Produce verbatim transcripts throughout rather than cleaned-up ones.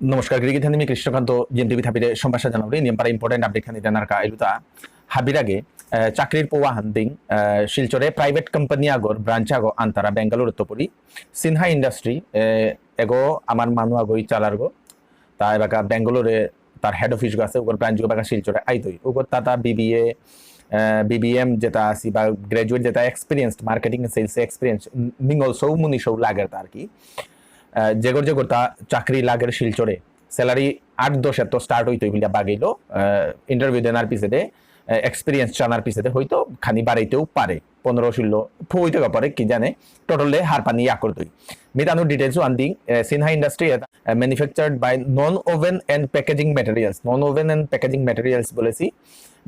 নমস্কার, গিরিগিথানি মি Krishnakanta, G M TV থাপিরে সম্ভাষা জানাবো। নিয়ম পারা important update খানি জানার কা এলুতা। হাবির আগে, আহ, চাকরির পৌ আহান দিং, আহ, শিলচরে private company আগর branch আগো আন্তারা বেঙ্গালোর তো পড়ি। সিনহা Industry, আহ, এগো আমার মানু আগই চালার গো। তা এবাকা বেঙ্গালোরে তার head office গো আছে, ওগর branch গো এবাকা শিলচরে আইতই। ওগর তাতা বিবিএ, আহ, বিবিএম যেটা আছি বা graduate যেটা experienced, marketing and sales experience, নিঙল সৌ মুনি সৌ লাগের তা আর কি। আহ, যেগর যেগর তা চাকরি লাগের শিলচরে, salary আট দশ এত start হইতো বুলিয়া বাগিলো, আহ, interview দেনার পিছেদে, আহ, experience চানার পিছেদে হয়তো খানি বাড়াইতেও পারে, পনেরো ষোলো ফো হইতে পারে, কি জানে, total এ হারপানি ইয়া করতই। মি তানু details আন দিং, আহ, সিনহা Industry, আহ, manufactured by non-woven and packaging materials, non-woven and packaging materials বলেছি,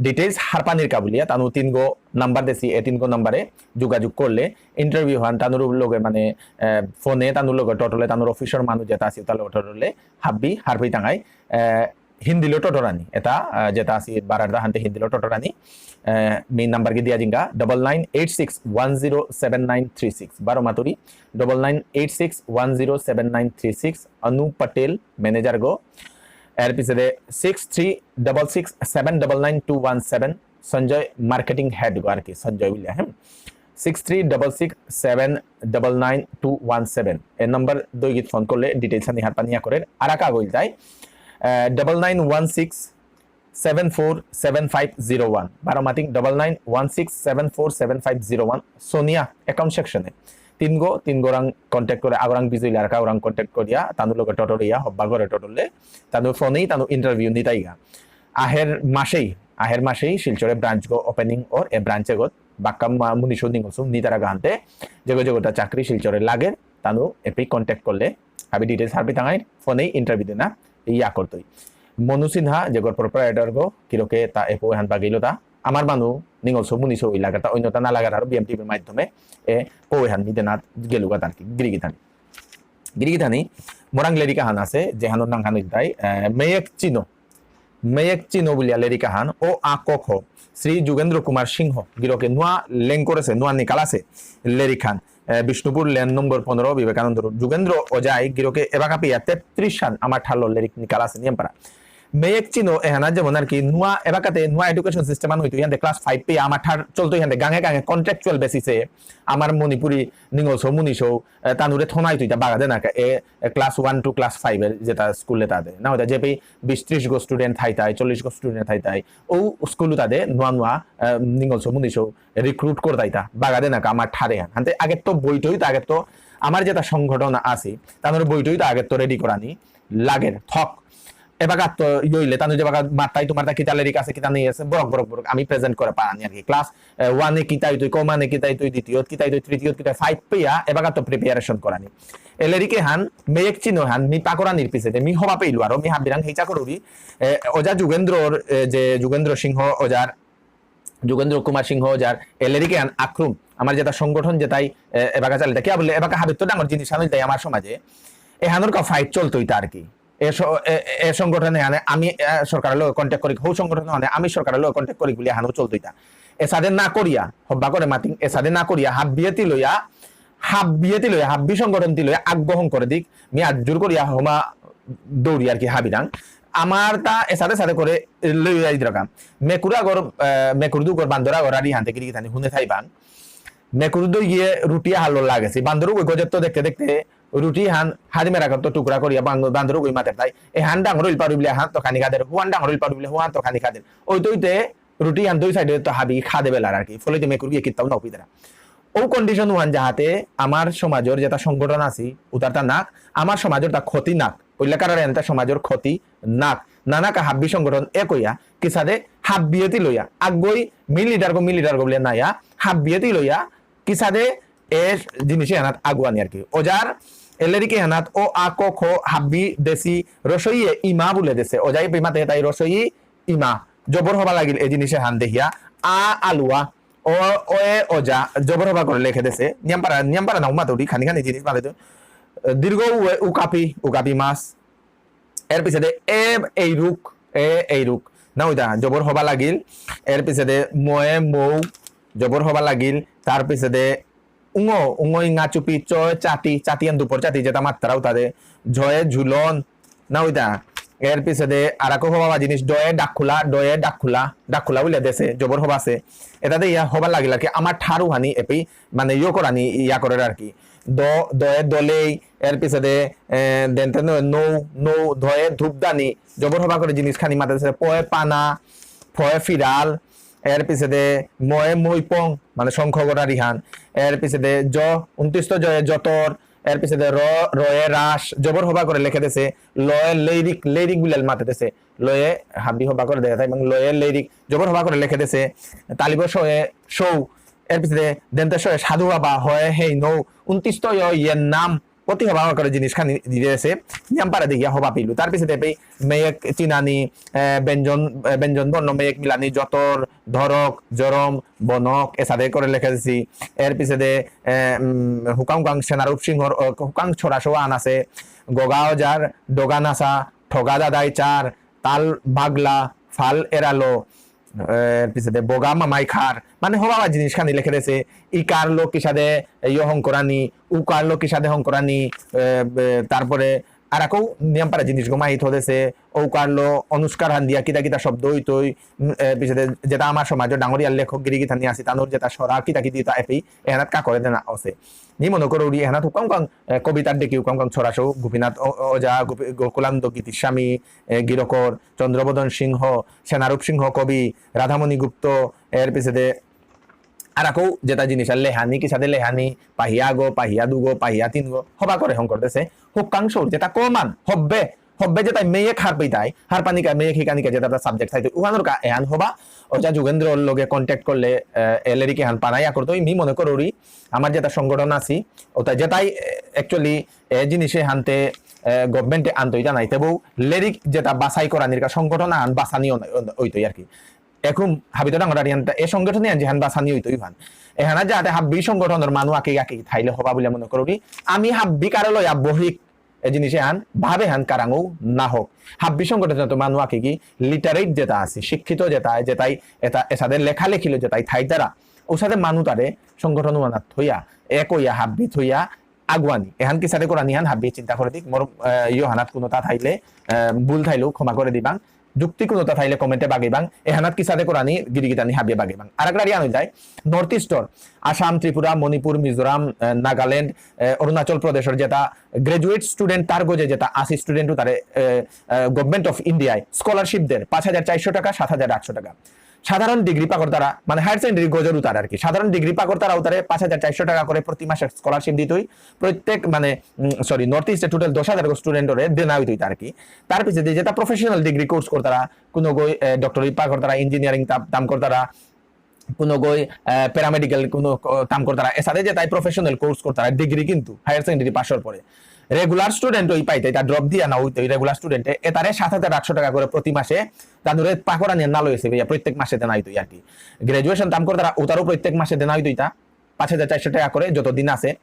details হারপানির কাবুলিয়া, তানু তিনগো number দেছি, এ তিনগো number এ যোগাযোগ করলে interview হান তানুর লগে মানে, আহ, ফোনে তানুর লগে total এ তানুর office র মানু যেটা আছে তার লগে total এ হাব্বি হারপি টাঙাই, আহ, হিন্দিলো টটরানি। এটা, আহ, যেটা আছে বারারদা হানতে হিন্দিলো টটরানি। আহ, মি number কি দিয়া জিঙ্গা, double nine eight six one zero seven nine three six। বারো Maturi, double nine eight six one zero seven nine three six। অনু পটেল, manager গো। এর পিছে দে six three double six seven double nine two one seven। Sanjay marketing head গো আর কি, সঞ্জয় বুলিয়া, হ্যাঁ। Six three double six seven double nine two one seven। এ number দৈগিত ফোন করলে details আনি হারপানিয়া করে। আর আকা গইল তাই, আহ, double nine one six seven four seven five zero one। বারো মাতিং double nine one six seven four seven five zero one। Sonia account section এ। তিনগো, তিনগোরাং contact করে, আগরাং বিজয় লারকা ওরাং contact করিয়া, তানু লগে টটরিয়া, হব্বা করে টটরলে, তানু ফোনেই, তানু interview নিতাইগা। আহের মাসেই, আহের মাসেই শিলচরে branch গো opening ওর, এ branch এগত বাক্কা মা-, মুনিশো নিঙলসু নিতারা গাহান্তে, যেগো যেগোটা চাকরি শিলচরে লাগে, তানু এপি contact করলে, হাবি details হারপি তাঙাই, ফোনেই interview দেনা, ইয়া করতই। মনু সিনহা, যেগর proprietor গো, কিরকে তা এপো এহান বাগিলো তা, আমার মানু, নিঙলসু মুনিশো ওই লাগার তা, অন্যতা না লাগার আরো বিএমটিভির মাধ্যমে, এ, পো এহান মি দেনা গেলুগা তার কি, গিরিগিথানি। গিরিগিথানি, মোরাং লেরিক আহান আছে, যেহানোর নাং হান ইলতাই, আহ, মেয়েক চিনো। মেয়েক চিনো বুলিয়া লেরিক আহান, অ আ ক খ। শ্রী যোগেন্দ্র কুমার সিংহ, গিরকে নুয়া লেং করেছে, নুয়া নিকালাছে, লেরিক হান। আহ, বিষ্ণুপুর লেন নম্বর পনেরো, বিবেকানন্দ রোড। যোগেন্দ্র ওজাই, গিরকে এবাকা পেয়া তেত্রিশ হান, আমার ঠারলো লেরিক নিকালাছে, নিয়ম পারা। মেয়েক চিনো, এহানা যেমন আর কি, নুয়া এবাকাতে, নুয়া education system আন হইতো, ইয়ান class five পেয়া, আমার ঠার চলতো ইয়ান গাঙে গাঙে contractual basis এ, আমার মণিপুরি, নিঙলসো, মুনিশো, এ, তানুরে থনাই তুইতা বাগা দেনা কা, এ, এ, class one to class five এর যেটা স্কুলে তাদে। না, ওটা যে পে বিশ ত্রিশ গো student থাইতাই, চল্লিশ গো student থাইতাই, ও স্কুল তাদে, নোয়া নোয়া, এ, নিঙলসো, মুনিশো, recruit করতাইতা, বাগা দেনা কা, আমার ঠারে হান। হানতে আগে তো বইটই তো আগে তো, আমার যেটা সংগঠন আছে, তানুর বইটই তো আগে তো ready করানি লাগের, থক। এবাকা তো ইয়ে হইলে, তানু যে বাকা মাতাই তোমার তা কিতা লেরিক আছে, কিতা নেই আছে, বরক, বরক, বরক, আমি present করে পারানি আর কি। Class, এ, one এ কিতা হইতই, কমানে কিতা হইতই, দ্বিতীয় কিতা হইতই, তৃতীয় কিতা, five পেয়া, এবাকা তো preparation করানি। এ লেরিকে হান, মেয়েক চিনো হান, মি পাকরানির পিছেতে, মি হবা পেইলু আরো, মি হাবিরাং হেইচা করুরি, এ, ওজা যুগেন্দ্রর, এ, যে যুগেন্দ্র সিংহ ওজার, যুগেন্দ্র কুমার সিংহ ওজার, এ লেরিকে হান আক্রম, আমার যেটা সংগঠন যেটাই, এ, এবাকা চালিতা, কিয়া বললে, এবাকা হাবির তো ডাঙর জিনিস হান হইতাই আমার সমাজে, এহানোর কা fight চলতই তা আর কি। এ স-, এ, এ, এ সংগঠনে আনে আমি, এ, সরকারের লগে contact করি, হৌ সংগঠনে আনে আমি সরকারের লগে contact করি বুলিয়া হানো চলতইতা। এসাদে না করিয়া, হব্বা করে মাতিং, এসাদে না করিয়া, হাব্বিয়ে তিলইয়া, হাব্বিয়ে তিলইয়া, হাব্বি সংগঠন তিলইয়া, আগ্রহণ করে দিক, মি আজুর করিয়া হমা দৌড়ি আর কি হাবিরাং। আমার তা এসাদে সাদে করে লইয়া যাই দরকার। মেকুরু আগর, এ, মেকুরু দুগর বান্দর আগর আরি হানতে গিরি গিথানি হুনে থাইবাং। মেকুরু দই গিয়ে রুটি হালো লাগেছে। বান্দর ওই গজের তো দেখতে দেখতে রুটি হান হারি মেরা করতো টুকরা করিয়া বাং-, বান্দর ওই মাতের তাই। এ হান ডাঙর হইল পারু বিলে হান তো খানি খাদের, হুয়ান ডাঙর হইল পারু বিলে হুয়ান তো খানি খাদের। ওই তো ওইতে রুটি হান দুই সাইডে তো হাবি খা দেবে লার আর কি। ফলে তো মেকুরু গিয়ে কিত্তাও না পিতারা। ও condition ওয়ান যাহাতে আমার সমাজের যেটা সংগঠন আছে, উতার তা নাক, আমার সমাজের তা ক্ষতি নাক। পইলা কারণে এনতা সমাজের ক্ষতি নাক। নানা কা হাব্বি সংগঠন এক হইয়া, কিসাদে হাব্বিয়ে তিলইয়া, আগই মি leader গো, মি leader গো বলে নাইয়া, হাব্বিয়ে তিলইয়া, কিসাদে এ জিনিসে হানাত আগুয়ানি আর কি। ওজার এ লেরিকে হানাত অ আ ক খ হাব্বি দেশি রসইয়ে ইমা বুলে দেশে। ওজাই বিমাতে তাই রসই ইমা। জবর হবা লাগিল এ জিনিসে হান দেখিয়া। আ আলুয়া। ও, ও এ ওজা। জবর হবা করে লেখে দেশে। নিয়ামপারা, নিয়ামপারা না উমা তৌরি, খানি খানি জিনিস মালে তো। দীর্ঘ উ এ উকাপি, উকাপি মাছ। এর পিছে দে এ এইরুক, এ এইরুক। না ওইটা, জবর হবা লাগিল। এর পিছে দে ময়ে মৌ, জবর হবা লাগিল। তার পিছে দে উঙো, উঙো ইঙা চুপি, চয় চাতি, চাতি আন দুপর চাতি, যেটা মাত্রাও তাদে। ঝয়ে ঝুলন, না ওইটা। এর পিছে দে আর আকো হবা জিনিস, ডয়ে ডাকুলা, ডয়ে ডাকুলা, ডাকুলা বুলে দেসে, জবর হবা আছে। এটা দে ইয়া হবা লাগিল আর কি, আমার ঠারু হানি এপি, মানে ইয়ো করানি, ইয়া করে আর কি। দ, দয়ে দলেই, এর পিছে দে, এ, দেনতে ন-, নৌ, নৌ, ধয়ে ধূপদানি, জবর হবা করে জিনিস খানি মাতে দেসে, পয়ে পানা, ফয়ে ফিরাল, এর পিছে দে ময়ে মৈপং, মানে শঙ্খ গড়া রিহান, এর পিছে দে জ, ঊনত্রিশ তো জয়ে যতর, এর পিছে দে র, রয়ে রাস, জবর হবা করে লেখে দেসে, লয়ে লেরিক, লেরিক বিলাল মাতে দেসে, লয়ে হাবি হবা করে দেয়, এবং লয়ে লেরিক, জবর হবা করে লেখে দেসে, তালিব শয়ে সৌ, এর পিছে দে দেন্তে শয়ে সাধু বাবা, হয়ে হেই নৌ, ঊনত্রিশ তো ইয়ের নাম, প্রতি হবা করে জিনিস খানি দিয়েছে, নিয়াম পারা দেখিয়া হবা পিলু। তার পিছে পেই মেয়েক চিনানি, এ, ব্যঞ্জন, এ, ব্যঞ্জন বর্ণ মেয়েক মিলানি, যতর, ধরক, জরম, বনক, এসাদে করে লেখে দিছি। এর পিছে দে, এ, উম, হুকাং হুকাং সেনারূপ সিংহর, অ, হুকাং ছড়া সৌ আন আছে, গগা অজার, ডগা নাসা, ঠগা দাদাই চার, তাল বাগলা, ফাল এরালো, এর পিছে দে বগা মামাই খার, মানে হবা জিনিস খানি লেখে দেসে, ইকার লো কিসাদে ইয়ো হংকরানি, উকার লো কিসাদে হংকরানি, এ, বে-, তারপরে আর আকো নিয়াম পারা জিনিস গো মাই থদেসে, ঔকার লো অনুস্কার হান দিয়া কিতা কিতা শব্দ হইতই, উম, এ, পিছে দে যেটা আমার সমাজে ডাঙরিয়ার লেখক গিরি গিথানি আছে, তানুর যেটা সরা কিতা কিতা এপি, এহানাত কা করে দেনা আছে। নি মনে করো উড়ি এহানাত হুকাং হুকাং, এ, কবিতার ডেকি হুকাং হুকাং ছড়া সৌ, গোপীনাথ ও-, ও-, ওঝা, গোপী-, গোকুলানন্দ গীতিস্বামী, এ, গিরকর, চন্দ্রবদন সিংহ, সেনারূপ সিংহ কবি, রাধামণি গুপ্ত, এর পিছে দে আর আকো যেটা জিনিস আর লেহানি, কিসাদে লেহানি, পাহিয়া গো, পাহিয়া দুগো, পাহিয়া তিনগো, হবা করে হং করতেছে। হুকাং সৌর যেটা কমান, হব্বে, হব্বে যেটা মেয়ে খার পেইতাই, হার পানিকা মেয়ে খিকানিকা যেটা তার সাবজেক্ট থাইতে, উহানোর কা এহান হবা, ওজা যুগেন্দ্রর লগে কন্ট্যাক্ট করলে, এ, এ লেরিক এহান পানাইয়া করতো, মি মনে করুরি, আমার যেটা সংগঠন আছি, ওটা যেটাই, এ, actually, এ জিনিসে হানতে, এ, গভর্নমেন্টে আনতই জানাই, তেবু লেরিক যেটা বাছাই করানির কা সংগঠন আহান বাছানি অন-, অন-, ওইতই আর কি। এখন হাবিত ডাঙর আরিয়ানটা এ সংগঠনে আন যেহান বাছানি ওইতই হান। এহানা যাতে হাব্বি সংগঠনের মানু আকি আকি থাইলে হবা বুলে মনে করুরি। আমি হাব্বি কারো লয়া বহিক এ জিনিসে হান, ভাবে হান কারাঙও না হোক। হাব্বি সংগঠনে তো মানু আকি কি লিটারেট যেটা আছে, শিক্ষিত যেটা, যেটাই এটা, এসাদে লেখালেখিলো যেটাই থাইতারা, ওসাদে মানু তারে সংগঠন ওয়ানা থইয়া, এক হইয়া, হাব্বি থইয়া, আগুয়ানি। এহান কিসাদে করানি হান হাব্বি চিন্তা করে দিক। মোর, আহ, ইয়ো হানাত কোনো তা থাইলে, আহ, ভুল থাইলেও ক্ষমা করে দিবাং। যুক্তি কোনো তা থাইলে কমেন্টে বাগিবাং। এহানাত কিসাদে করানি গিরিগিতানি হাবিয়ে বাগিবাং। আর একটা রিয়ান হয়ে যায়, নর্থ ইস্টর, আসাম, ত্রিপুরা, মণিপুর, মিজোরাম, আহ, নাগাল্যান্ড, আহ, অরুণাচল প্রদেশর যেটা গ্র্যাজুয়েট স্টুডেন্ট তার গজে যেটা আশি স্টুডেন্ট তারে, আহ, আহ, গভর্নমেন্ট অফ ইন্ডিয়ায় স্কলারশিপ দের পাঁচ হাজার চারশো টাকা, সাত হাজার আটশো টাকা। সাধারণ ডিগ্রি পাকরতারা, মানে হায়ার সেকেন্ডারি গজর উতার আর কি, সাধারণ ডিগ্রি পাকরতারা উতারে পাঁচ হাজার চারশো টাকা করে প্রতি মাসে স্কলারশিপ দিতই। প্রত্যেক, মানে, সরি, নর্থ ইস্টে টোটাল দশ হাজার স্টুডেন্টরে দেনা হইতই আর কি। তার পিছে যে যেটা প্রফেশনাল ডিগ্রি কোর্স করতারা, কোনো গই, এ, ডক্টরি পাকরতারা, ইঞ্জিনিয়ারিং তাম, তাম করতারা, কোনো গই, এ, প্যারামেডিক্যাল কোনো ক-, তাম করতারা, এসাদে যেটাই প্রফেশনাল কোর্স করতারা, ডিগ্রি কিন্তু হায়ার সেকেন্ডারি পাসর পরে। রেগুলার স্টুডেন্ট ওই পাইতে, এটা ড্রপ দিয়া না হইতে, ওই রেগুলার স্টুডেন্টে, এতারে সাত হাজার আটশো টাকা করে প্রতি মাসে, তানুরে পাকরানি না লইছে ভাইয়া, প্রত্যেক মাসে দেনা হইতো আর কি। গ্র্যাজুয়েশন তাম করতারা, ওতারও প্রত্যেক মাসে দেনা হইতো এটা, পাঁচ হাজার চারশো টাকা করে যত দিন আছে।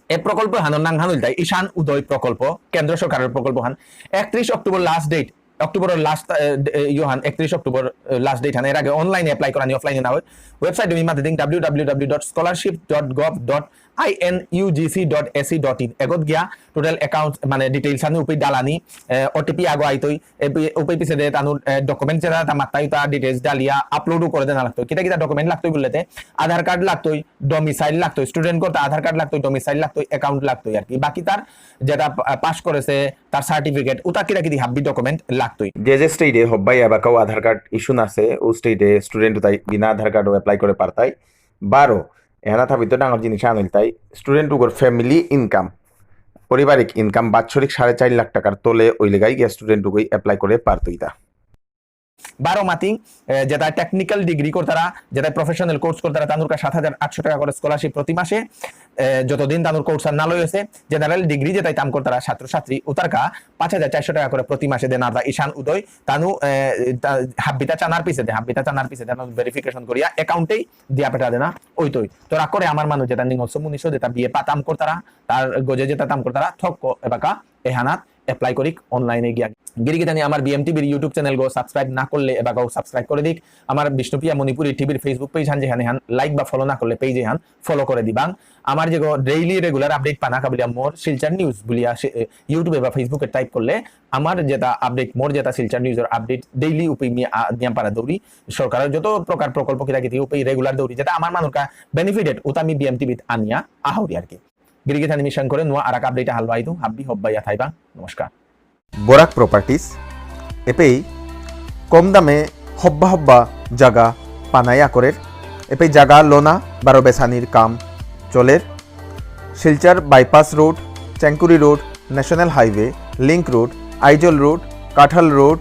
এ প্রকল্প হানোর নাং হান হইলতাই ঈশান উদয় প্রকল্প, কেন্দ্র সরকারের প্রকল্প হান। একত্রিশ অক্টোবর লাস্ট ডেট, অক্টোবরের লাস্ট, এ, এ, ইয়ো হান, একত্রিশ অক্টোবর, এ, লাস্ট ডেট হান। এর আগে অনলাইনে অ্যাপ্লাই করানি, অফলাইনে না হয়। ওয়েবসাইট আমি মাতে দিন, W W W dot scholarship dot gov dot আইএনইউজিসি ডট এসি ডট ইন। এগত গিয়া টোটাল অ্যাকাউন্ট, মানে, ডিটেইলস আনি উপি ডালানি, এ, ওটিপি আগো আইতই, এ, পি-, উপি পিছে দে তানুর, এ, ডকুমেন্ট যেটা তা মাত্তাই তা ডিটেইলস ডালিয়া আপলোডও করে দেনা লাগতো। কিতা কিতা ডকুমেন্ট লাগতোই বললেতে, আধার কার্ড লাগতোই, ডোমিসাইল লাগতোই, স্টুডেন্ট করতে আধার কার্ড লাগতোই, ডোমিসাইল লাগতোই, একাউন্ট লাগতোই আর কি। বাকি তার যেটা পা-, পাস করেছে, তার সার্টিফিকেট, উতা কিতা কিতি হাব্বি ডকুমেন্ট লাগতোই। যে যে স্টেটে হব্বাই এবাকাও আধার কার্ড ইস্যু না আছে, ও স্টেটে স্টুডেন্ট তাই বিনা আধার কার্ডও অ্যাপ্লাই করে পারতাই। বারো, এহানা থাপিত ডাঙর জিনিস আনিল তাই, স্টুডেন্ট উগর ফ্যামিলি ইনকাম, পারিবারিক ইনকাম বাৎসরিক সাড়ে চার লাখ টাকার তলে ওই লেগাই গিয়া স্টুডেন্ট উগই অ্যাপ্লাই করে পারতইতা। বারো মাতিং, এ, যেটা টেকনিক্যাল ডিগ্রি করতারা, যেটা প্রফেশনাল কোর্স করতারা, তানুরকা সাত হাজার আটশো টাকা করে স্কলারশিপ প্রতি মাসে, এ, যতদিন তানুর কোর্স আর না লইছে, জেনারেল ডিগ্রি যেটাই তাম করতারা ছাত্রছাত্রী, উতারকা পাঁচ হাজার চারশো টাকা করে প্রতি মাসে দেনার দা ঈশান উদয়, তানু, এ, তা-, হাব্বিতা চানার পিছে দে, হাব্বিতা চানার পিছে দে, তানু ভেরিফিকেশন করিয়া অ্যাকাউন্টেই দিয়া পেঠা দেনা, ওই তো ওই। তো রাগ করে আমার মানুষ যেটা নিঙল সমুনিশো যেটা বিয়ে পাতাম করতারা, তার গজে যেটা তাম করতারা, থক এবাকা এহানাত অ্যাপ্লাই করিক অনলাইনে গিয়া। গিরিগিথানি আমার বিএম টিভির ইউটিউব চ্যানেল গো সাবস্ক্রাইব না করলে এবাকাও সাবস্ক্রাইব করে দিক। আমার বিষ্ণুপ্রিয়া মণিপুরী টিভির ফেসবুক পেজ হান যেহান এহান লাইক বা ফলো না করলে পেজ এহান ফলো করে দিবাং। আমার যেগো ডেইলি রেগুলার আপডেট পানা কাবুলিয়া মোর শিলচর নিউজ বুলিয়া সে- এ, ইউটিউবে বা ফেসবুকে টাইপ করলে আমার যেটা আপডেট, মোর যেটা শিলচর নিউজর আপডেট ডেইলি উপি মি- আ- নিয়াম পারা দৌড়ি। সরকারের যত প্রকার প্রকল্প কিতা কিতি উপি রেগুলার দৌড়ি, যেটা আমার মানুষকা বেনিফিটেড, ওটা আমি বিএম টিভিত আনিয়া আহরি আর কি। গিরিগিথানি মিশন করে নোয়া আরাক আপডেট হালবাই তো হাব্বি হব্বাইয়া থাইবা। নমস্কার। বরাক প্রপার্টিজ এপেই কম দামে হব্বা হব্বা জাগা পানায়া করের। এপেই জাগা লোনা বারো বেসানির কাম চলের। Silchar bypass road, Chengkuri road, national highway, link road, Aizawl road, Kathal road,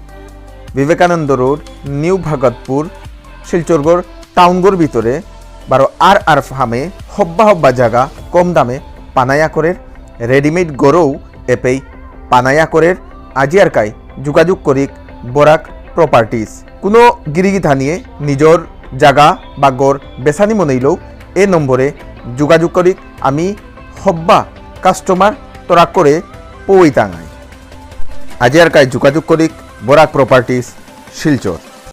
Vivekananda road, new Bhagatpur, শিলচরগর টাউনগর ভিতরে বারো আর আর ফার্মে হব্বা হব্বা জাগা কম দামে পানায়া করের। রেডিমেড গরৌ এপেই পানায়া করের। আজি আর কাই যোগাযোগ করিক বরাক প্রপার্টিজ। কোনো গিরিগিথানিয়ে নিজর জাগা বা গর বেসানি মনেইলেও এ নম্বরে যোগাযোগ করিক। আমি হব্বা কাস্টমার তরাক করে পৌইতাঙাই। আজি আর কাই যোগাযোগ করিক বরাক প্রপার্টিজ শিলচর।